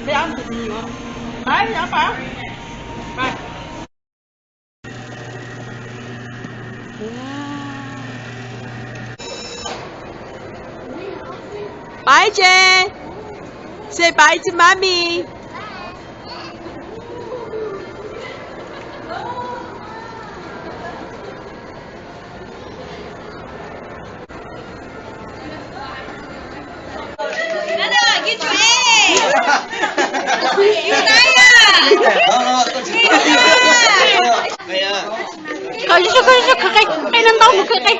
Đấy, nhắm vào. Này. Bye, Jay. Say bye to mommy. Khawb, khawb, khawb, khawb qe, qe no ntau mus khawb qe.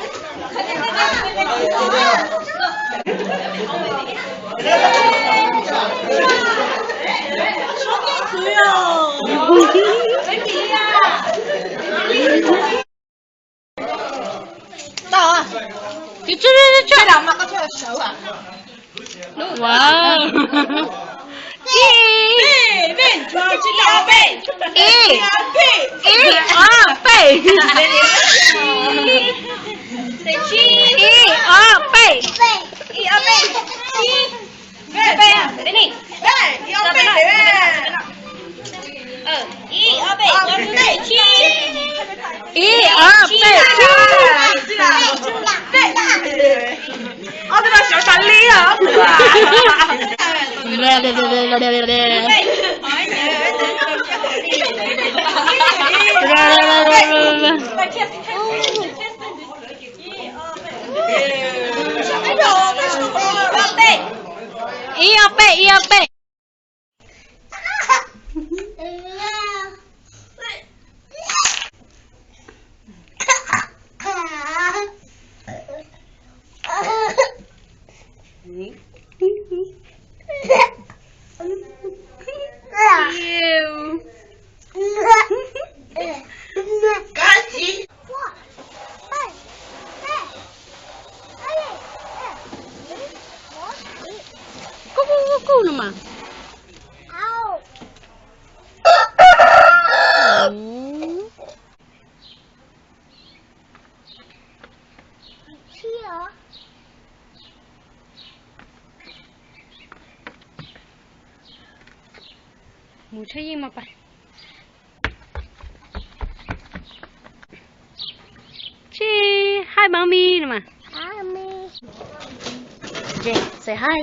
Wow. Ib, ib, ob, peb. Ib, ob, peb. Ib, ob, peb. Ib, ob, peb. Ib, ob, peb, tsib. Ob tug no sawv tas li os. Ib, ob, peb, ib, ob, peb. Kuj, kuj, kuj, kuj no mas. Mus tsheb yeej mas pais. Tsis, hi mommy no mas. Say hi.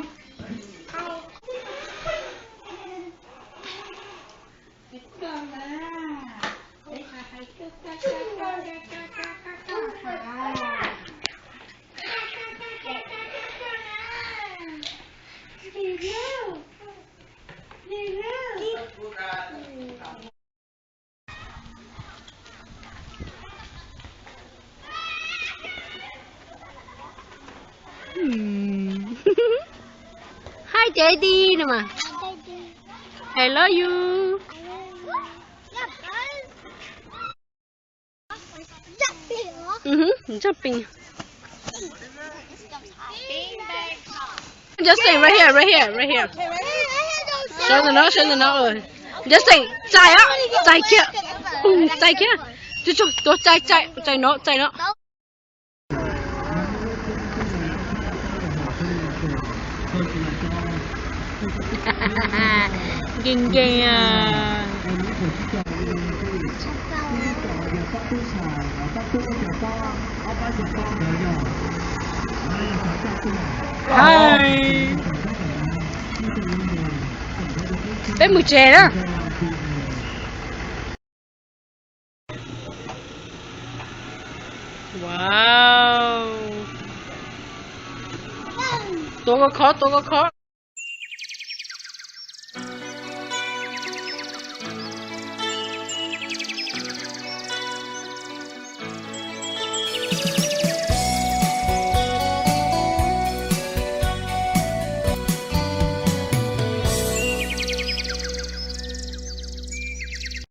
Hi daddy no mas. I love you. Mhm, jumping. Justin, right here, right here, right here. Sawv ntawm no, sawv ntawm no. Justin, txais os, txais kiag. Txais kiag. Tuav, txais, txais, txais no, txais no. Nkees nkees. Peb mus tsev na. Wow. Tuav koj khov, tuav koj khov.